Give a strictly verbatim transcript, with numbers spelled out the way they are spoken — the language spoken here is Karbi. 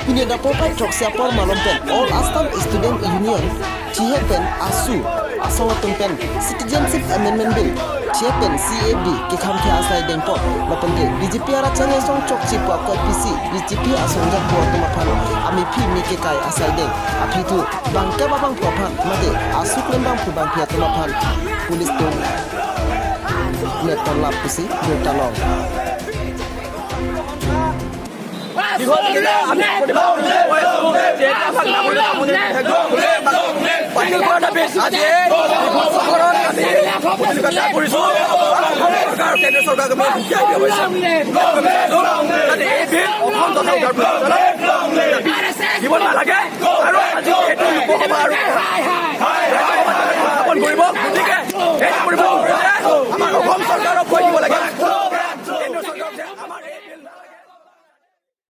Pini adap porphai throksi apor malom pen All Assam Student Union chihek pen AASU asong atum pen Citizenship Amendment Bill chihek pen C A A B kekhang ke asai dengpo lapen ke B J P arat chari asong chokche pu ako P C B J P asong jak pu atum aphan amephi me kekai asai deng aphi thu bangkep abangphu aphan mate AASU klembangphu bangphi atum aphan police atum nepton lap pusi birta long.